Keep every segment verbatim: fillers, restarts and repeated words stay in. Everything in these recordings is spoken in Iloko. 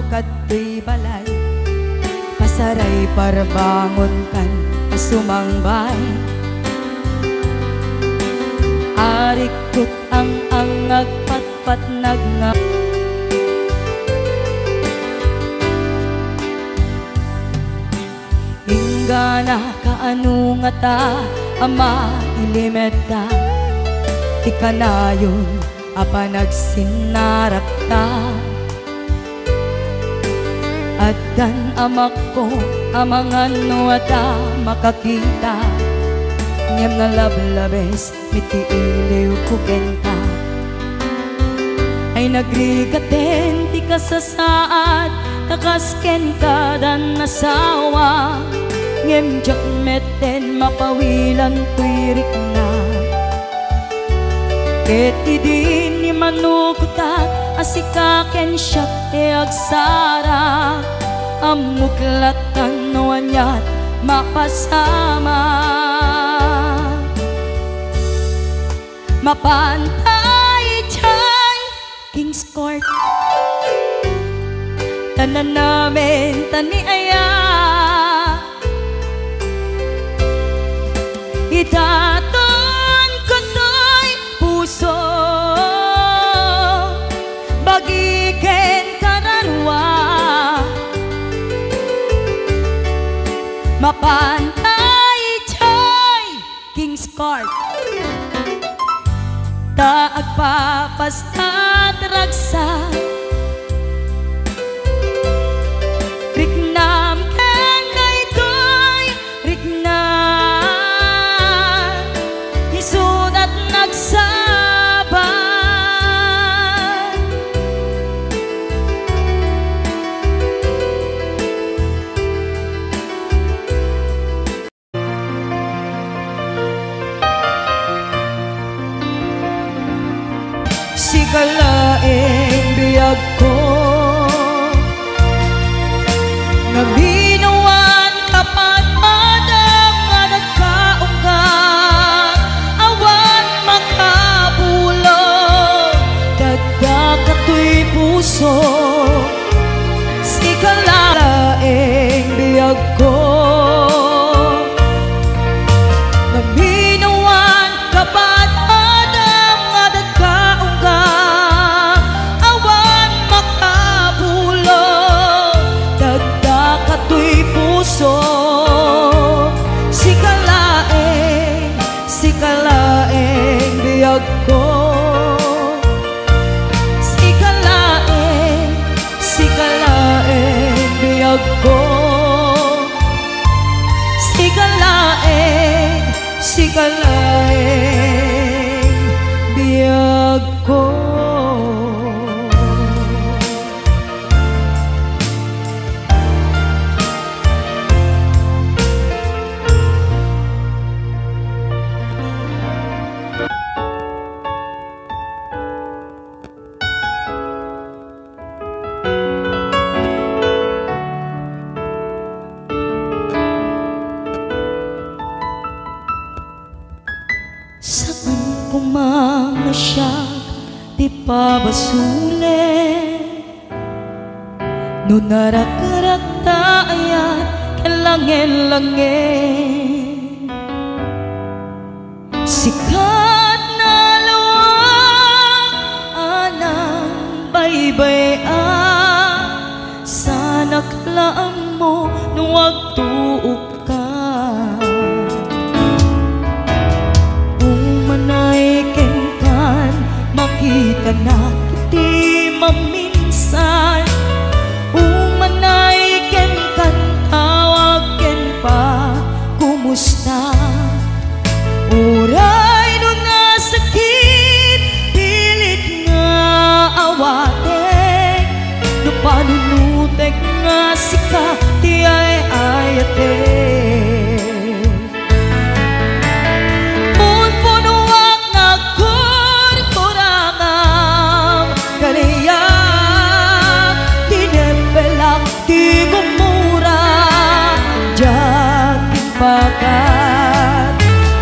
kadtoy balay, pasaray parbangonkan a sumangbay. Arikkut ang-ang agpatpatnag nga Inggana kaano ngata a mailimedta ti kanayon a panagsinnarakta? Addan amakko a mangan no adda makakita, ngem nalablabes met ti iliwko kenka. Ay nagrigaten ti kasasaad, ta kas kenka dan nasawa, ngem diak metten mapawilan toy rikna. Ket idi ni manukotak a sika ken siak ti agsara, ammok lattan no aniat mapasamak. Mapanta idiay King's Court. Ta nanamen ta ni aya. Idaton ko toy puso, bagi ken kararua. Mapanta idiay King's Court. Ta agpapastat ragsak. Riknam ken daytoy rikna, isudat nagsabay. Sika laeng biagko, nga binuan kapadpadam nga nagkaungkak, awan makabulo, daddaka toy puso. Sika laeng biagko, nga binuan kapadpadam nga nagkaungkak, awan makabulo, daddaka toy puso. Sika laeng, sika laeng biagko. Sika laeng, sika laeng biagko. Sika laeng, sika laeng biagko. Saan koma nga siak ti pabasolen? No narakrak ta ayat ken langen-langen, sikat na lawag a nangbaybay-a, sanak la ammo no agtuok ka. Umanay kenkan, makitanak iti maminsan. Umanay kenkan, tawag ken pakumusta. Uray no nasakit, pilit nga awatek. No panunotek nga sika ti ay-ayatek. Punpunoak, nagkurkurangam, kaniak, tinempelak ti gumura, diak impakat.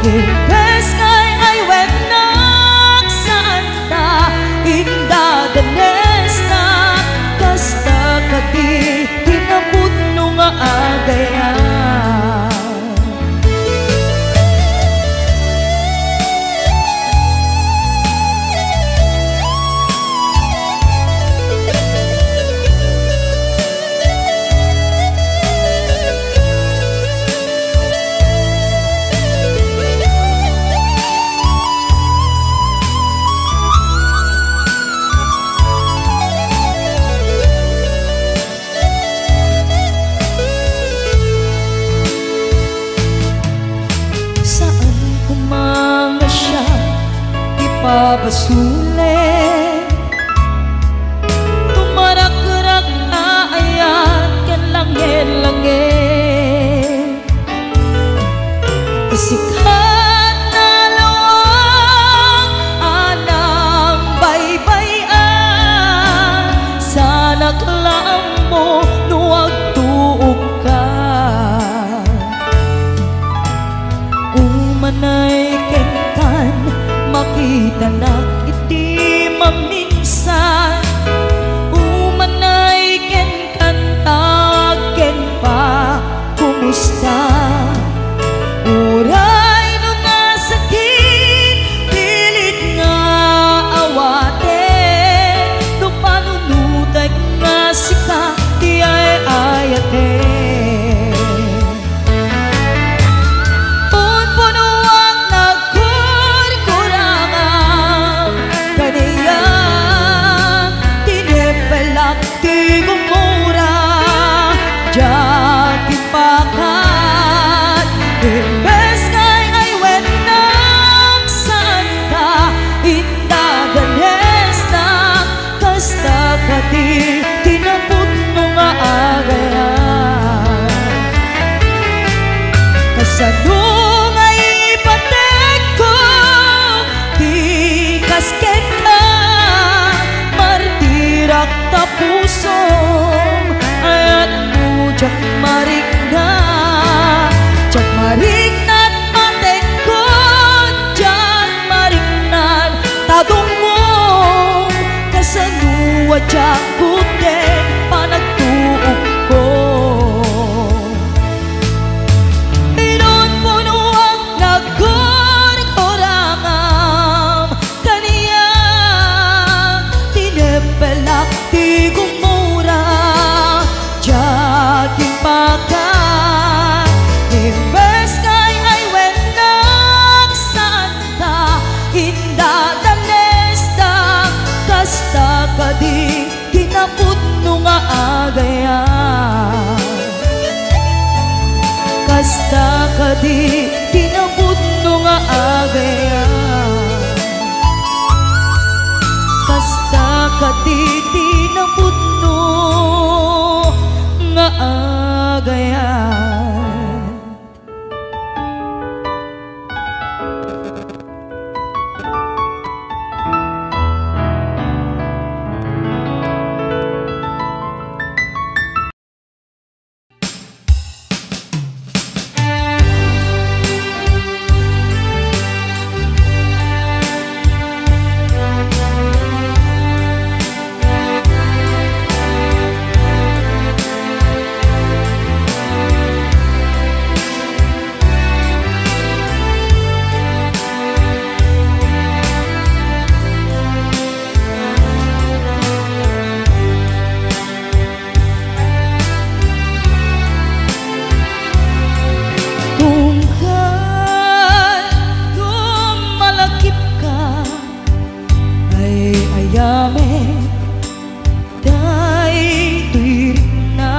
Imbes nga ay-ayenak, saan ta indadanesna, kasta kadi Basolek, tumarakrag a ayat ken langel-langel. Sikat a lawag a nangbaybay-an, sanak la ammo no agtuokka. Umanay kenkan, makitanak iti maminsan. Umanay kenkan, tawag ken pa, kumusta? Uray no nasakit, pilit nga awaten, no panunotek nga sika ti ay-ayaten. Punpunoak nagkurkurangam, kaniak tinepelak ti gumura, diak impakat, imbes nga ay-aywennak, saanta indadanesnak, kasta kadi ti napudno nga agayat. Kasano nga ipatekko ti kas kenka? Martirak ta pusom, ayatmo diak marikna, diak marikna. Patekko, diak mariknan ta dungngom, kasano a diak gudden panagtuokko. Inunpunoak nagkurkurangam, kaniak tinepelak ti gumura, diak impakat, imbes nga ay-aywennak, saanta indadanesnak, kasta kadi ti napudno nga agayat. Kasta kadi ti napudno nga agayat. Kasta kadi ti napudno nga agayat. Tunggal no malakipka, ay-ayamek daytoy rikna.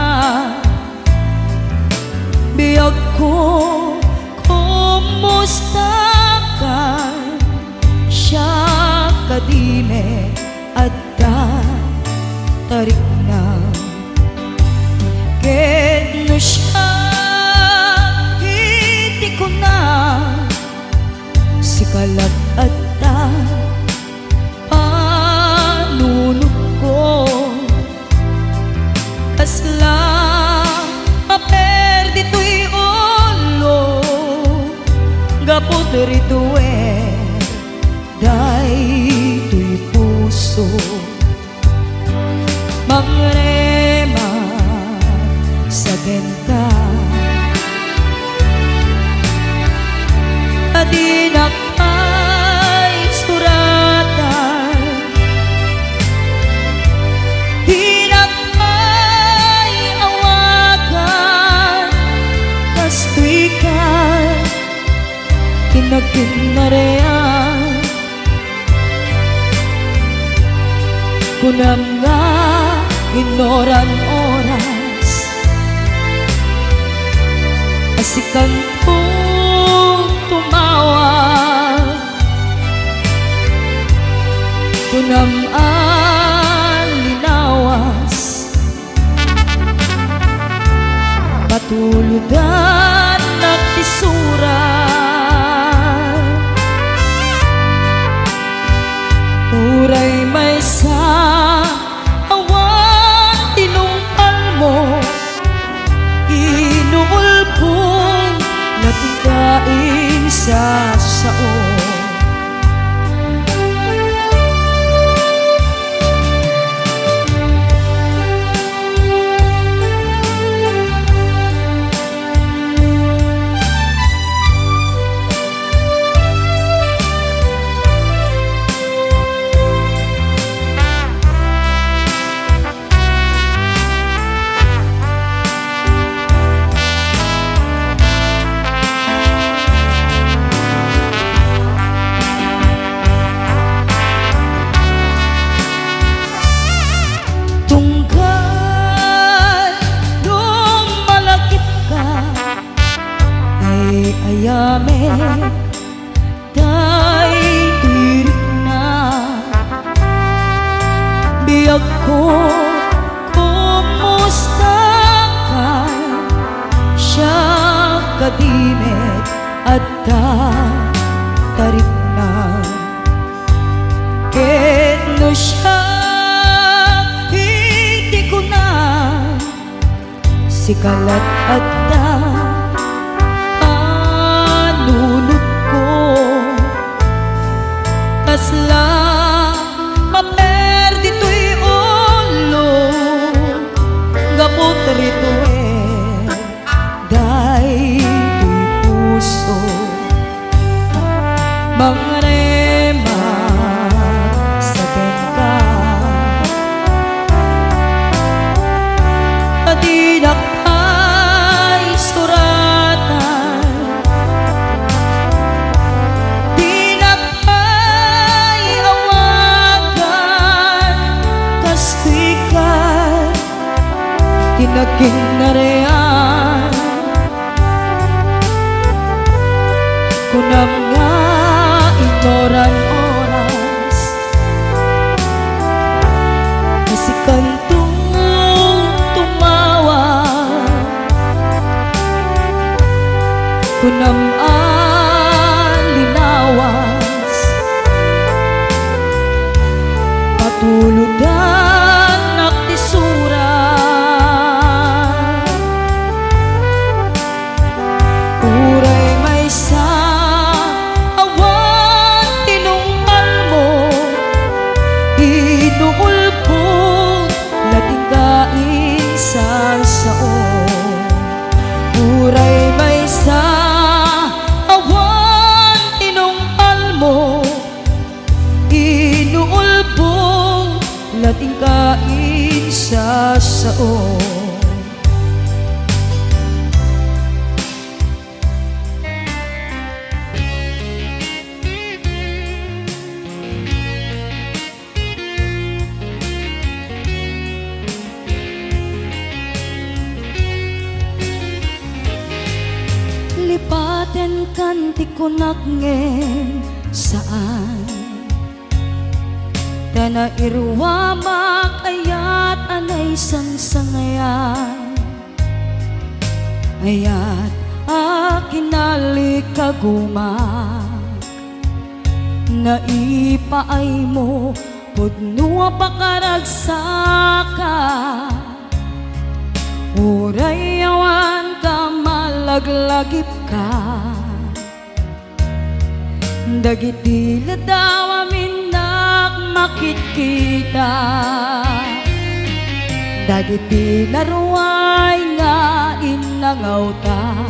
Biagko, kumustakan? Siak kadi met adda ta rikna. Ket no siak iti kuna, sika la adda panunotko. Kasla paper ditoy ulo, gapu ditoy daytoy puso. Mangremak sa kenta. Dinak pay suratan, dinak pay awagan, kastoy ka ti nagkinnarean. Kunam nga innuran oras a sikanto tumawag. Ngem a linawas, patulodannak ti surat. Uray maysa awan ti nungpalmo, inuulbong na ti kainsasaom. Tunggal no malagipka, ay ayamek daytoy rikna. Biagko, kumustaka? Siak kadi met adda ta rikna. Ket no siak iti kunam, sika lat adda panunotko. Kasla paper ditoy ulo, gapu ta ritoy daytoy puso. Mangrema sa kenka, ta dinak pay suratan, dinak pay awagan, kastoy ket ti nagkinnarean. Kunam nga itoran oras, sikanto tumawag. Kunam a linawas, patulodannak ti surat. Uray maysa awan ti nungpalmo, inuulbong na ti kainsasaom. Uray maysa awan ti nungpalmo, inuulbong na ti kainsasaom. Lipatenkan ti kunak ngem saan. Ta nairuamak ayat a naisangsangayan. Ayat a kinalikagumak, naipaaymo pudno a pakaragsaka. Uray awan ka, malaglagipka. Dagiti ladaw a minnak makitkita, dagiti naruay nga innangawta,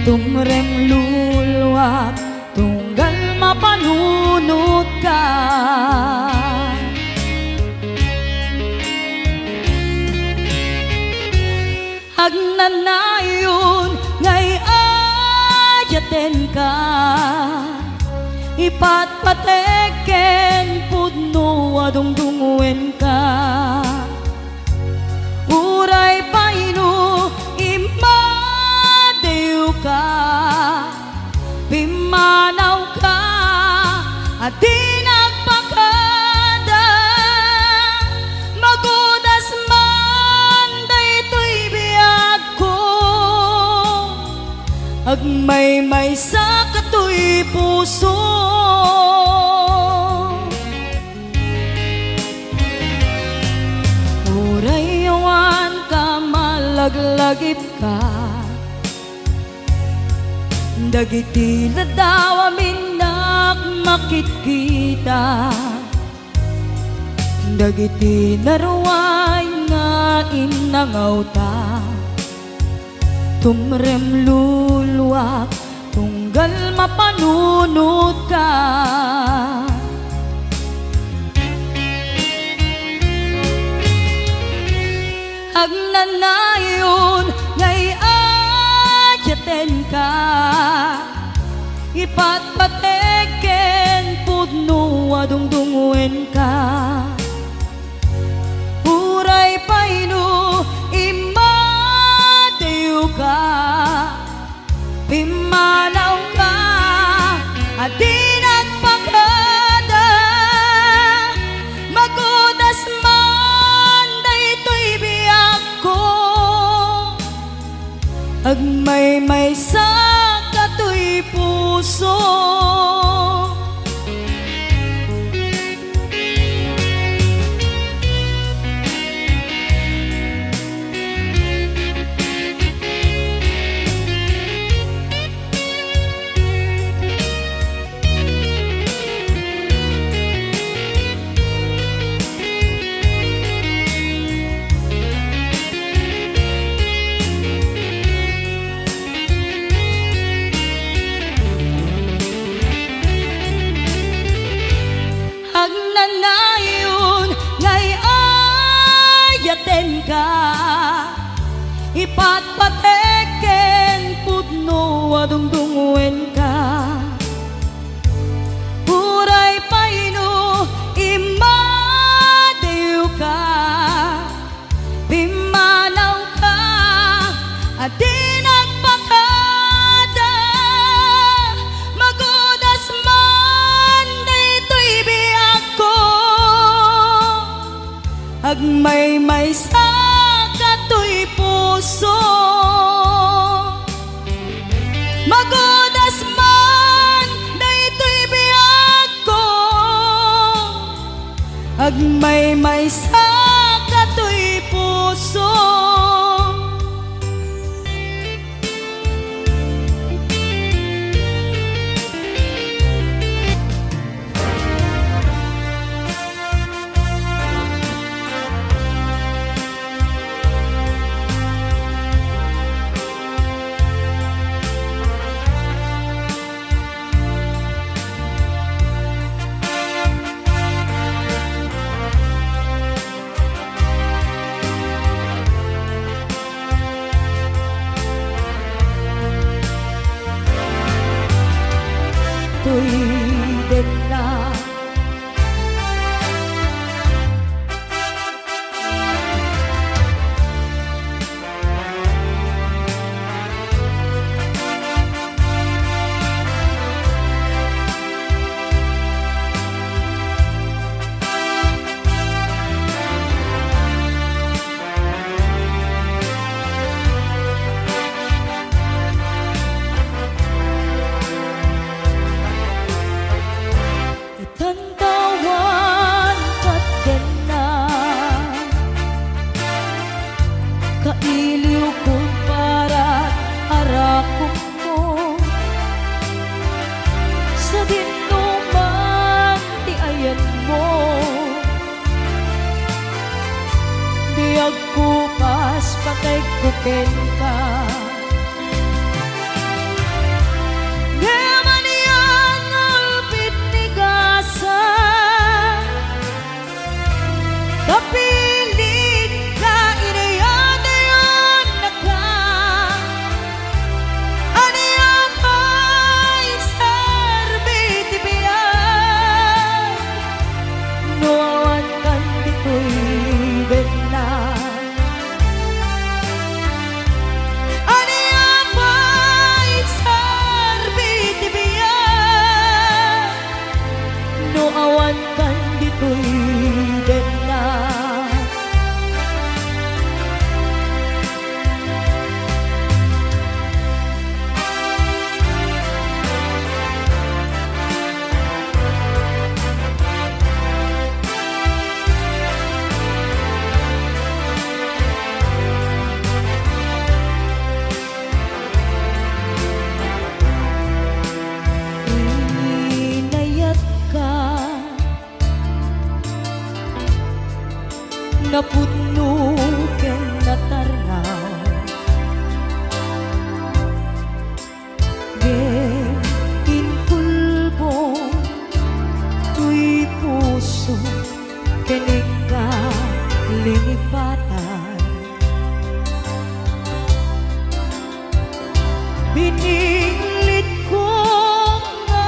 tumrem luluak tunggal mapanunotka. Agnanayon nga iyayatenka, ipatpatek ken pudno a dungdungngoenka. Uray pay no immadewka, pimmanawka a di nagpaka- Agmaymaysa katoy puso. Uray awan ka, malaglagipka. Dagiti ladaw aminnak makitkita. Dagiti naruay nga innangawta, tumrem luluak tunggal mapanunotka. Agnanayon nga iyayatenka, ipatpatek ken pudno a dungdungngoenka. Uray pay no immadayuka, pimmanawka a di nagpakada, magudas man daytoy biagko. Agmaymaysa katoy puso. Agnanayon nga iyayatenka, ipatpatek ken pudno a dungdungngoenka. Uray pay no immadayuka, pimmanawka a di nagpakada, magudas man daytoy biagko. Agmaymaysa katoy puso. Magudas man daytoy biagko. Agmaymaysa katoy puso. Toy denna. Itantawan ket denna, kailiw kumpara arakupmo. Sadinoman ti ayanmo, biagko kas pategko kenka. Ngem ania nga ulpit ni gasa? Kapilik ka, inayadayannaka. Ania pay serbi ti biag no awan kan ditoy denna? Ania pay serbi ti biag no awan kan ditoy denna? Pudno ken natarnaw, ngem inkulbo toy puso ken ikkalinipatan. Biniglitko nga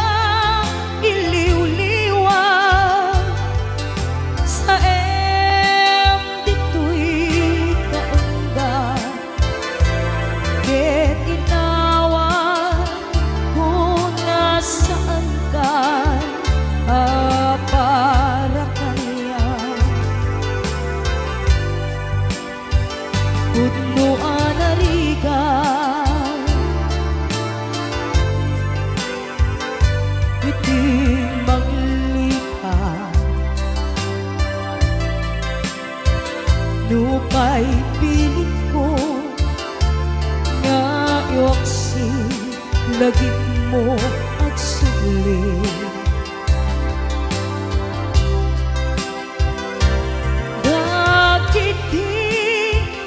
iliwliwag sa em ditoy kaungga, ket inawan ko na saankan a para kaniak. Pudno a narigat iti manglipat. Nupay pilit ko nga iwaksi, lagipmo agsubli. Dagiti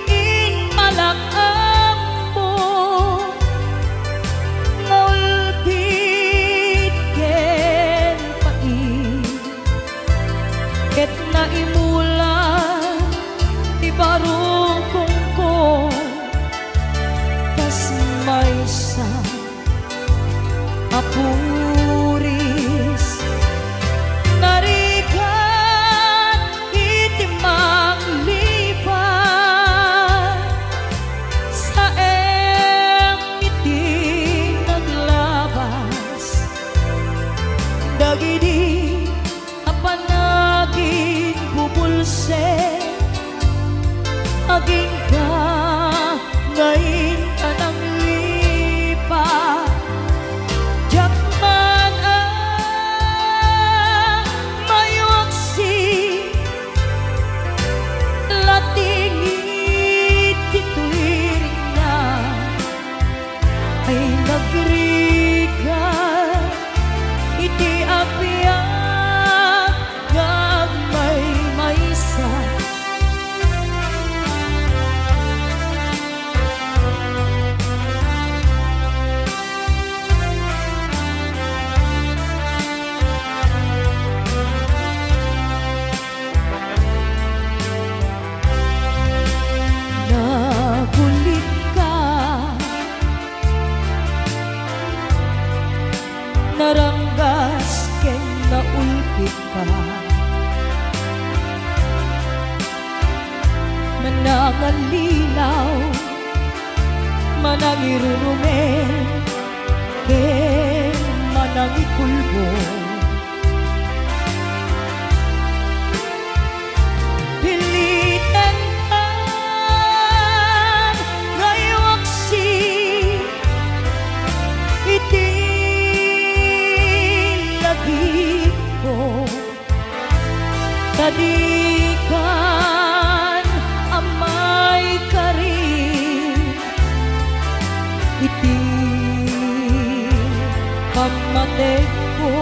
impalak-ammo nga ulpit ken pait, ket naimulan ti barukongko kas maysa a puris. Narigat iti manglipat sa em iti naglabas dagidi a panaginbubulsek agingga nga inta nanglipat. Diak man a maiwaksi, lating iti tuirinna ay nagrigat iti abiag nga agmaymaysa. Nagulitka, naranggas ken naulpitka. Manangallilaw, manangirurumeng, ken manangikulbo. Pilitenkan nga iwaksi iti lagipko, ta dikan a maikari iti pammategko.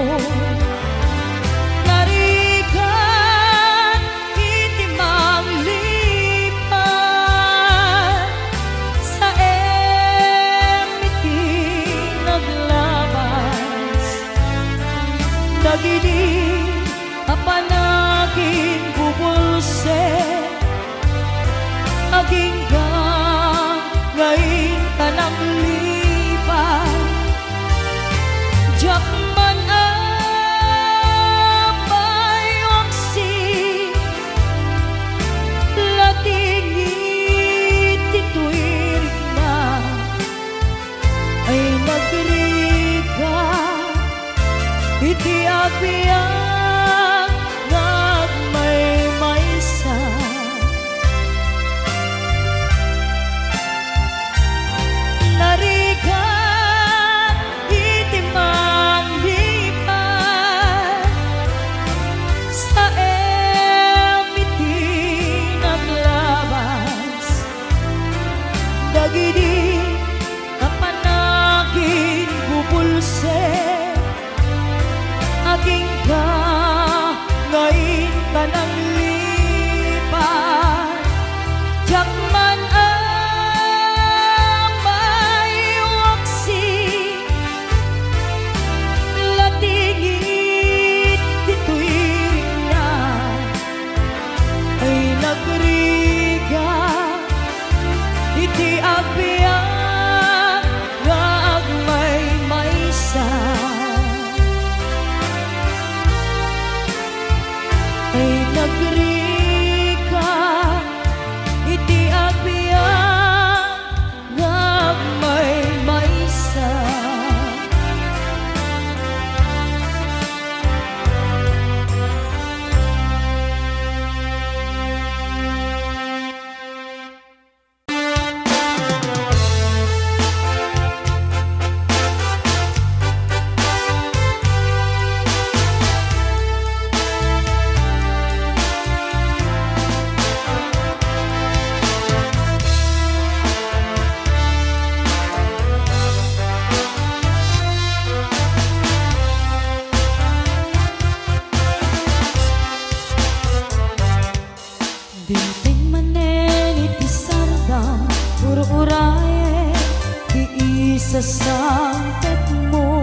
Sasangpetmo,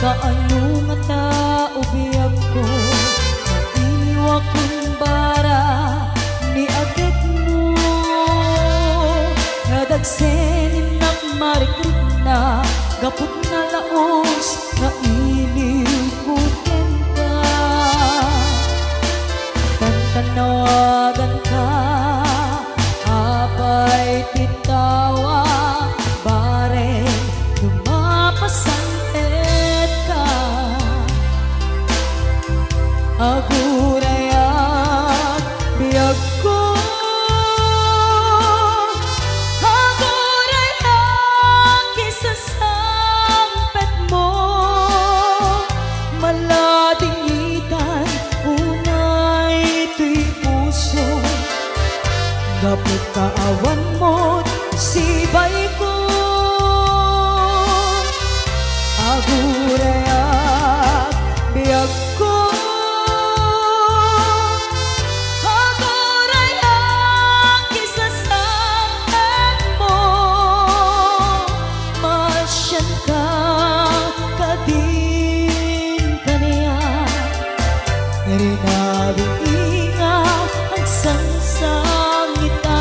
kaano ngata, o biagko, mailiwakon bara ni agekmo. Nadagseninnak marikrikna, gapu ta nalaus nga iliwko kenka. Tantanaganka, apay ti tawa, bareng no mapasangpetka. Agurayak, biagko. Agurayak, isasangpetmo. Maladingitan unay toy puso, gapu ta awan met sibayko. Agurayak, biagko. Agurayak, isasangpetmo. Masianka kadin kaniak, rinabii nga agsangsangitak.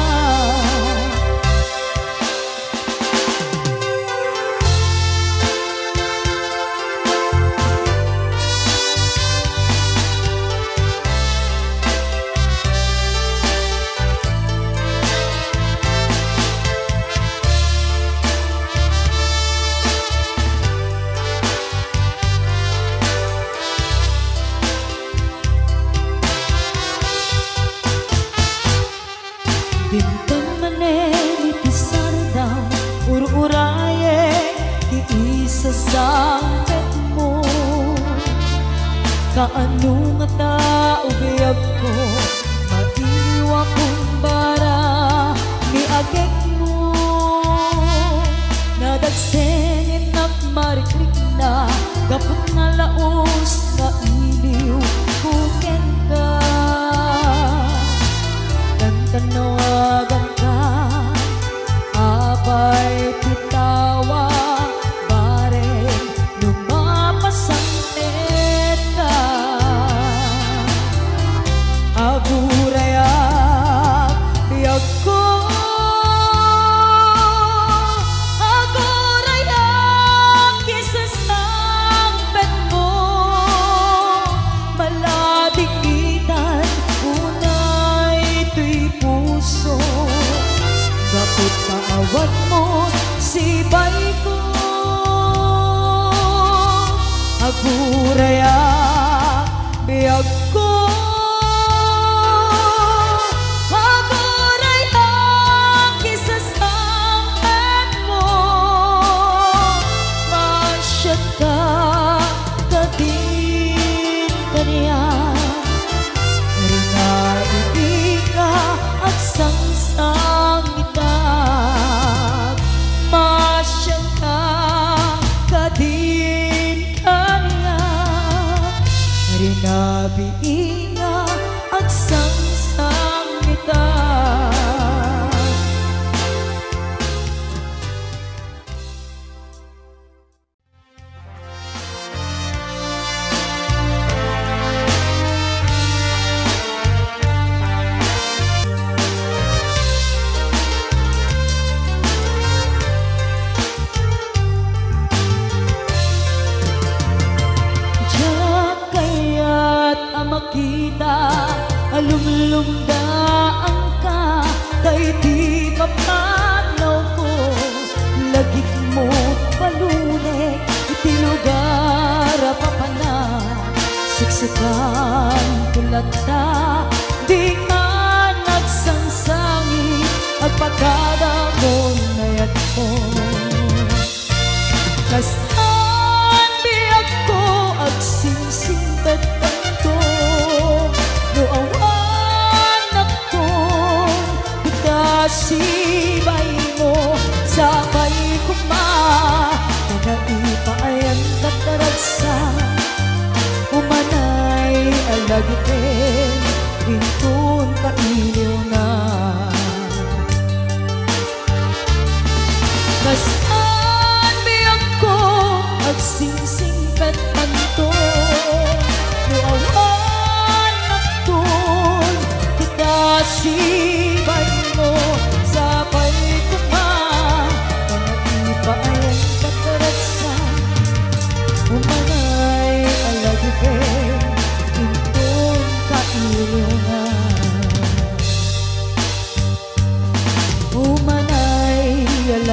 Dimteng manen iti sardam, ur-urayek ti isasangpetmo. Kaano ngata, o biagko, mailiwakon bara ni agekmo. Nadagseninnak marikrikna, gapu ta nalaus nga iliwko kenka. Tantanaganka, apay ti tawa, bareng no mapasangpetka. Agurayak, biagko. Agurayak, isasangpetmo. Maladingitan unay toy puso, gapu ta awan met sibayko. Agurayak, biagko. Agurayak, isasangpetmo. Masianka kadin kaniak, rinabii nga agsangsangitak. Masianka kadin kaniak, rinabii nga agsangsangitak. Diak kayat a makita a lumlumdaanka, ta iti papanawko, lagipmo balunek iti lugar a papanak. Siksikanko latta, dika nagsangsangit, agpakada kon nayatko. Kastan biagko, agsingsingpetko, no awanakto, ita sibaymo, sapay koma, ta naipaayanta karagsak, umanay a lagipem, inton kailiwna. Kas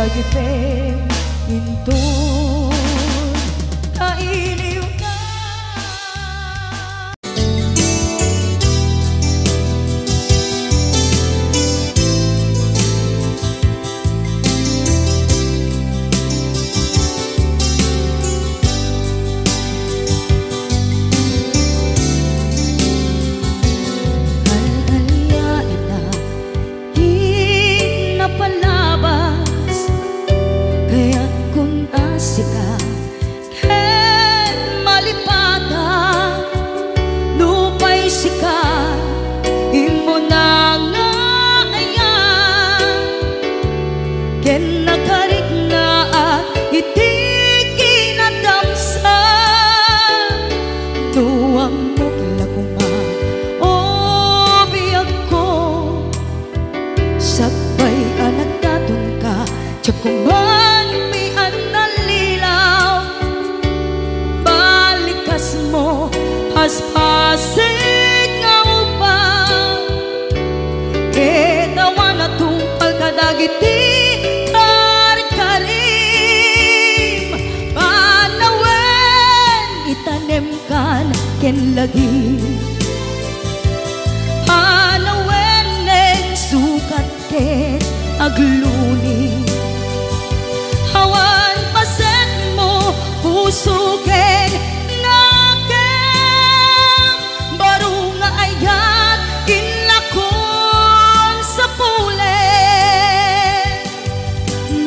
Dagiti inton kailiwka. Al-aliaennak ti napalabas, kayatko a sika ket malipatan. Nupay sika, immuna nga ayan ken nakariknaak iti kinadamsa. No ammok la koma, o biagko, sakbay a nagdatonka, diak koman pian nallilaw. Balikasmo, paspasig nga upa, ket awan a tungpal kadagiti karkarim. Panawen, itanemkan ken lagi. Panawen, nen sukat ket agluni. Awan pasetmo, puso ken nakem. Baro nga ayat, inlakon sapulen.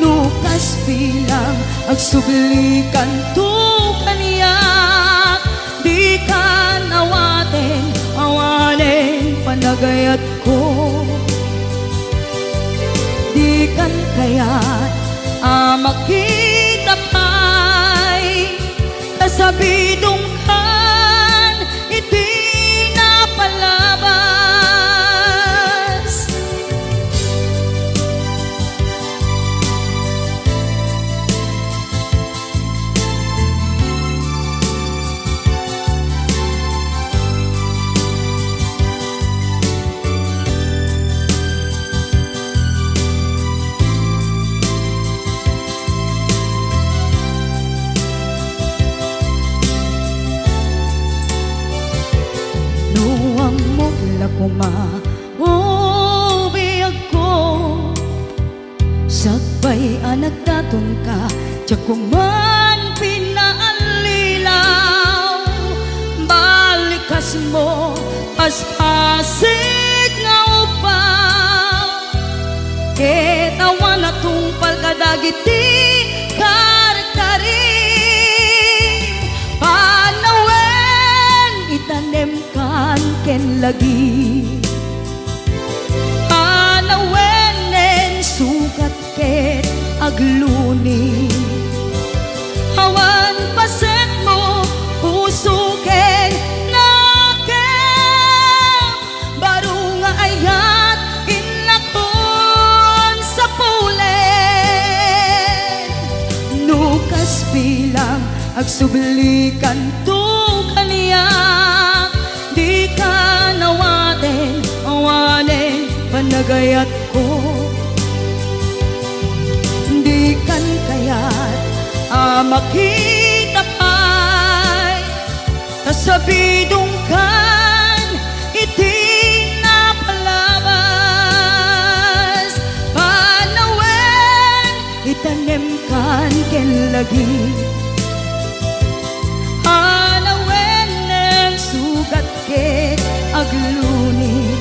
No kas bilang, agsublikanto kaniak, dikan awaten, awanen panagayat ko. Dikan kayat a makita pay, kasabidongkan iti napalabas. No ammok la koma, o biagko, sakbay a nagdatonka, diak koman pinaallilaw. Balikasmo, paspasig nga upa, ket awan a tungpal kadagiti karkarim. Panawen, itanemkan ken lagi. Panawen, nen sukat ket agluni. Awan pasetmo, puso ken nakem. Baro nga ayat, inlakon sapulen. No kas bilang, agsublikanto kaniak, dikan awaten, awanen panagayatko. Dikan kayat a makita pay, kasabidongkan iti napalabas. Panawen, itanemkan ken lagi. Panawen, nen sukat ket agluni.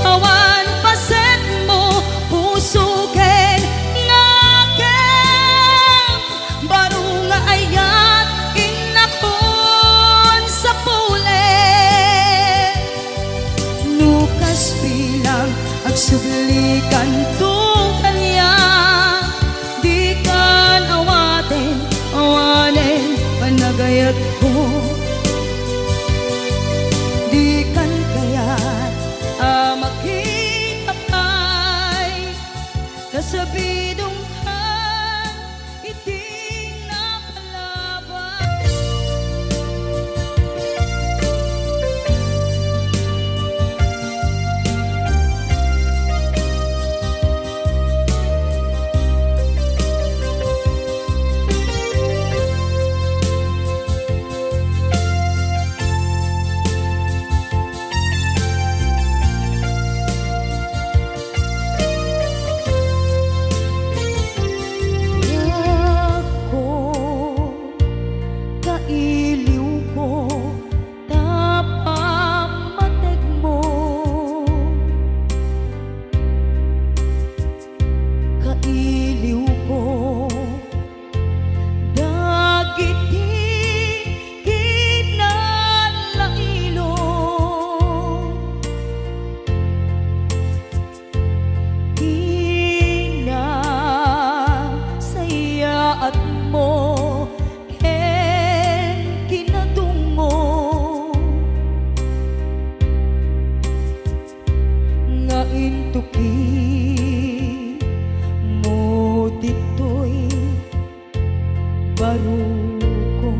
Awan pasetmo, puso ken nakem. Baro nga ayat, inlakon sapulen. No kas bilang, agsublikanto kaniak, dikan awaten, awanen panagayatko. Dikan kayat a makita pay, kasabidongkan iti napalabas. Intuki mo ditoy baruko.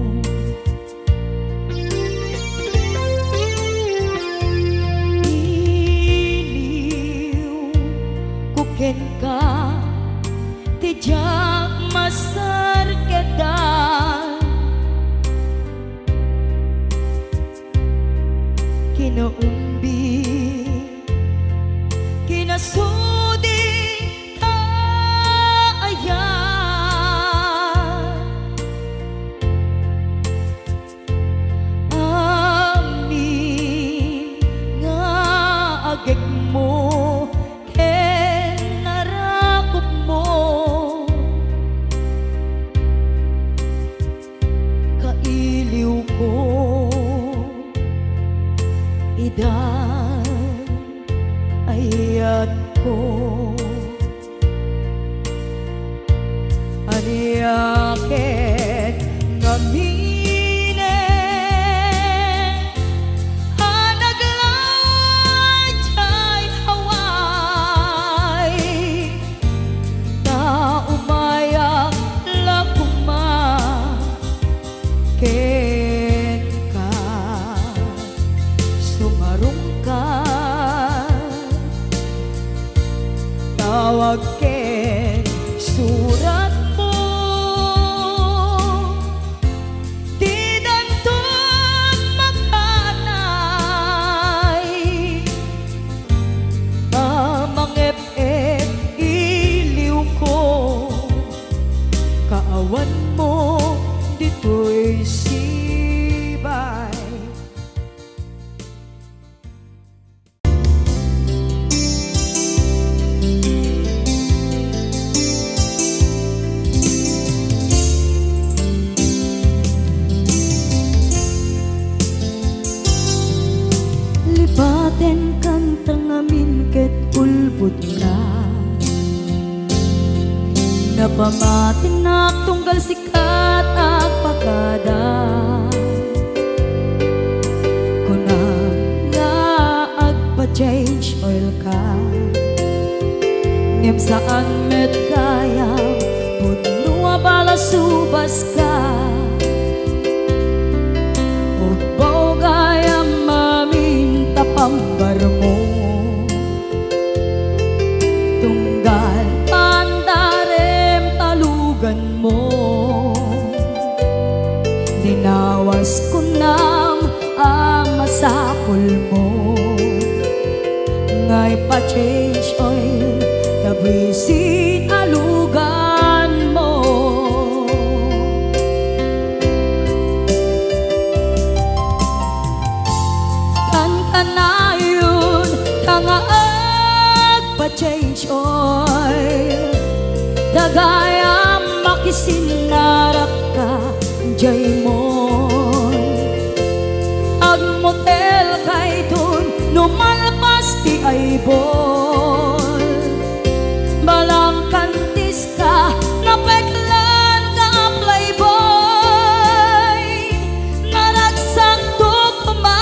Iliw ko kenka ti diak masarkedan. Kinaumbi, kinasudi ta ayan. Amin nga agekmo ken narakupmo. Kailiwko, idan ayatko. Ania ket ngamin a nagladjay away, ta umayak la koma kenka, sumarungka, tawag ken suratmo. Didanto makanay a mangep-ep iliwko, kaawanmo ditoy sibay. Lipatenkan ta ngamin ket ulbodna. Napamatinak tunggal sika ket agpakada. Kunam nga agpa-change oil ka, ngem saan met gayam pudno a balasubas ka. Ubbaw gayam amin ta pambarmo. Tunggal pandarem ta luganmo. Linawas kunam a masapulmo nga ipa-change oil ta buisit a luganmo. Kankanayon ta nga agpa-change oil, ta gayam makisinnarakka diay moy. Agmotelka iton no malpas ti aybol. Balangkantis ka, napeklan ka a playboy. Naragsakto koma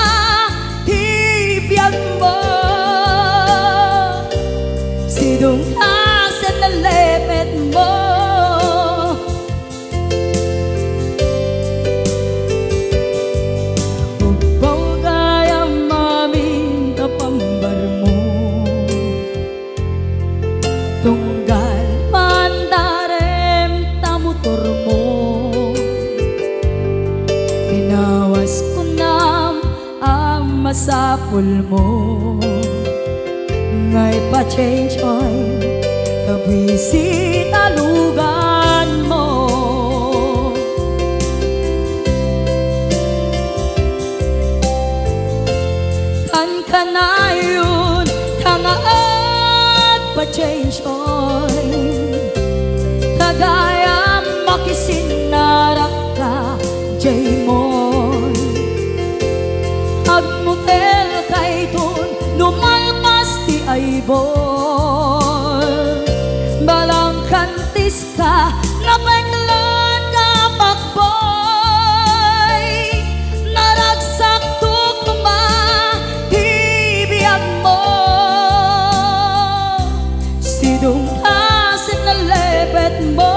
ti biagmo. Sidongka sen nalepetmo. Ubbaw gayam amin ta pambarmo. Tunggal pandarem ta motormo. Linawas kunam a masapulmo nga ipa-change oil ta buisit a luganmo. Kankanayon ta nga agpa-change oil, ta gayam makisinnarakka diay moy. Agmotelka iton no malpas ti aybol. Balangkantis ka, napeklan ka a pagboy. Naragsakto koma ti biagmo. Tungtasen a lepetmo.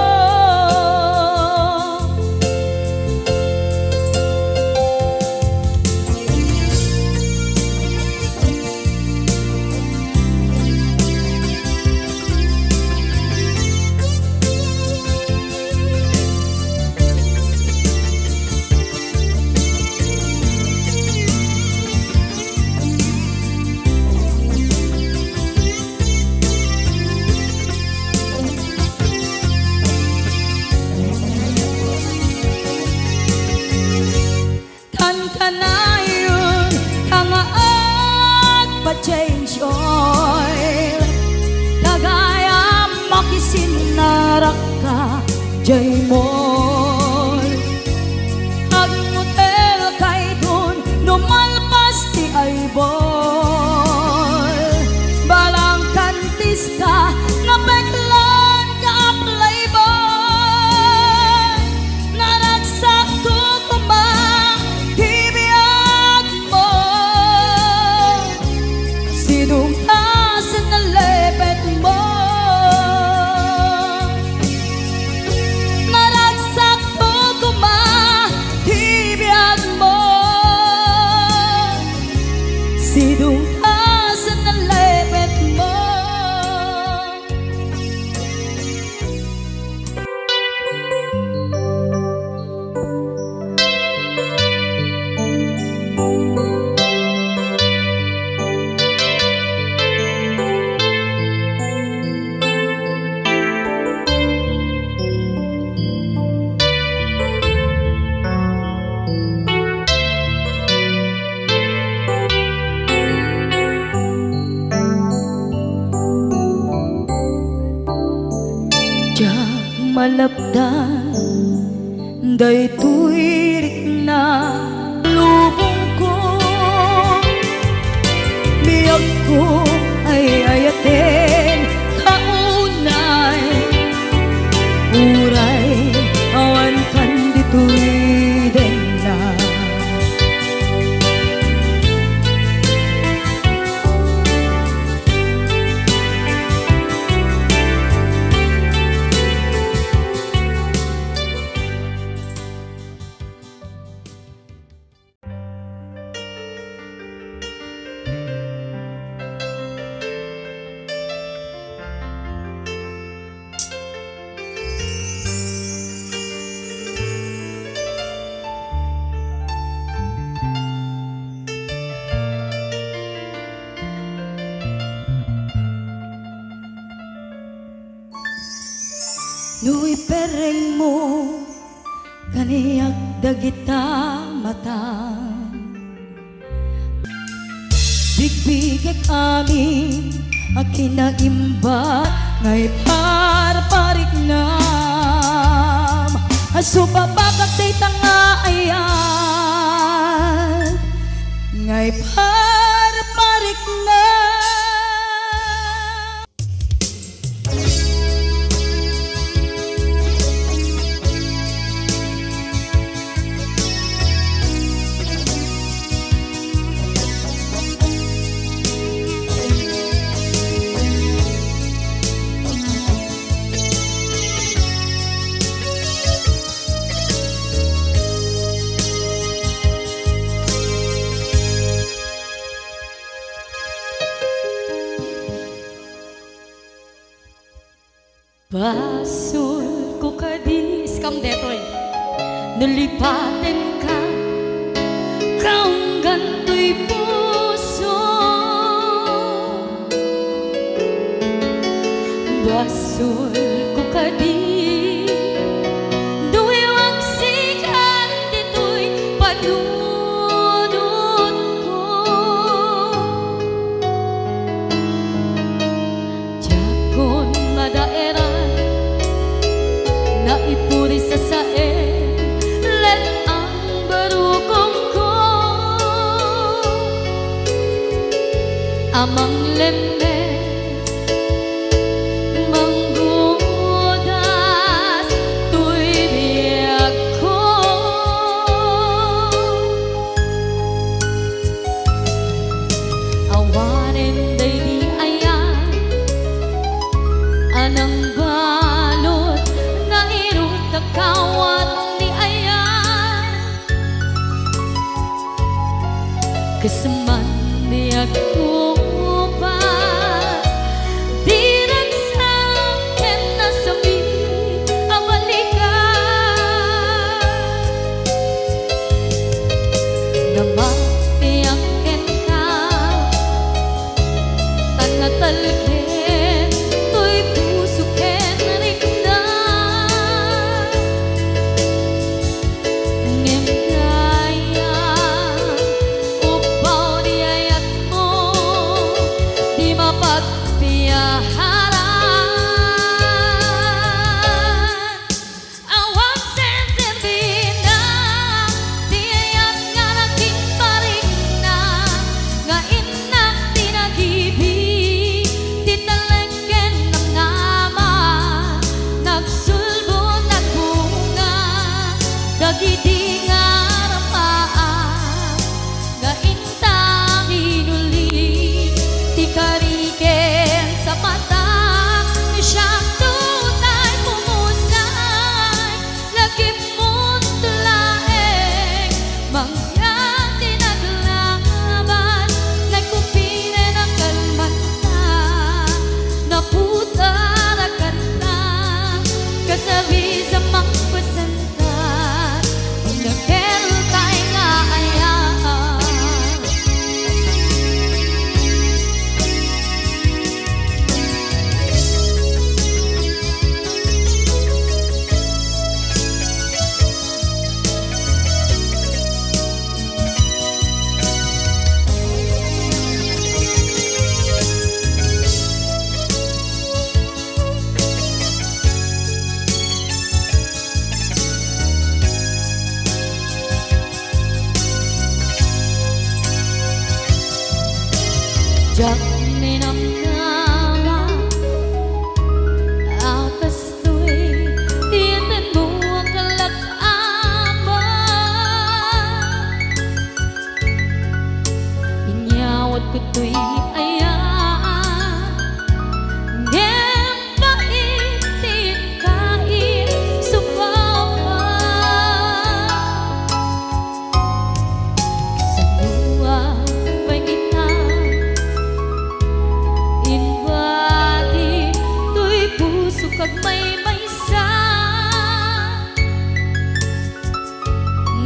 Tan kanayon ka nga agpadiay enjoy, ta gayam makisinnarakka diay mall. Agmotelka idun no malpas ti eyeball. Balangkan Diska nga peklan nga a playboy, naragsakto koma ti biagmo. Sidungtasen a lepetmo. Naragsakto koma ti biagmo. Sidungtasen a lepetmo. Diak malapdan daytoy rikna lubongko, biagko ay ayaten kaunay, uray awankan ditoy denna. No iperrengmo kaniak dagita matam, bigbigek amin a kinaimba nga iparpariknam. Asubabakak dayta nga ayat nga iparpariknam. Basolko kadi, iskam detoy. Nalipatenka, kaunggan toy puso. Basolko kadi, no iwagsikan ditoy panunotko. Diakon madaeran, naipuri sasaen, let-ang barukongko. A manglemmes, manggudas toy biagko. Awanen daydi ayan, Awan senserbina ti ayat nga nagparikna, nga innak ti nagibi, ti talek ken namnama, nagsulbo, nagbunga, dagidi nga rapaak, nga inta minuli, ti kari ken sapata, siak tutay pumusay, lagipmo laeng, mangyan ti naglaban, nagkupinen a kalmanta, naputar a kanta, kasabis a mangpasentak, pagnakel tay nga ayat. Diak ninamnama a kastoy ti intanmo a kalak-aman. Inyawatko toy ayat, ngem pait ti inkain, supawan. Kasano a pay kita inbati toy pusok agmaymaysa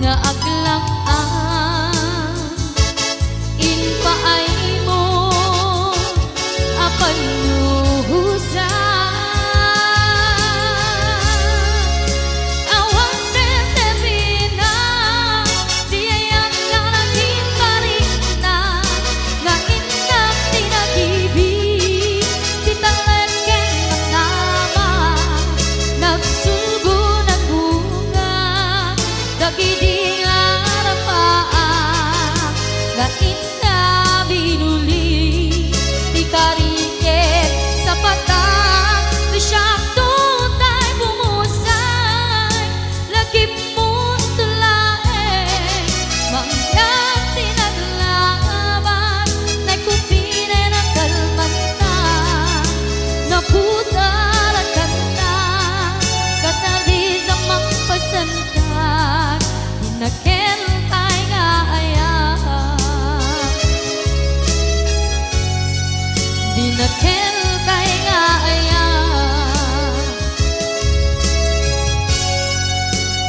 nga aglang-an impaaymo a pannuhosan. Awan senserbina ti ayat nga nagparikna, nga innak ti nagibi, ti talek ken namnama, nagsulbo, nagbunga, dagidi nga rapaak, nga inta binuli, ti kari ken sapata, ti siak tutay pumusay, lagipmo laeng, mangyan ti naglaban, nagkupinen a kalmanta, naputar a kanta, kasabis a mangpasentak, dinakel tay nga ayat. Dinakel tay nga ayat.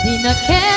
Dinakel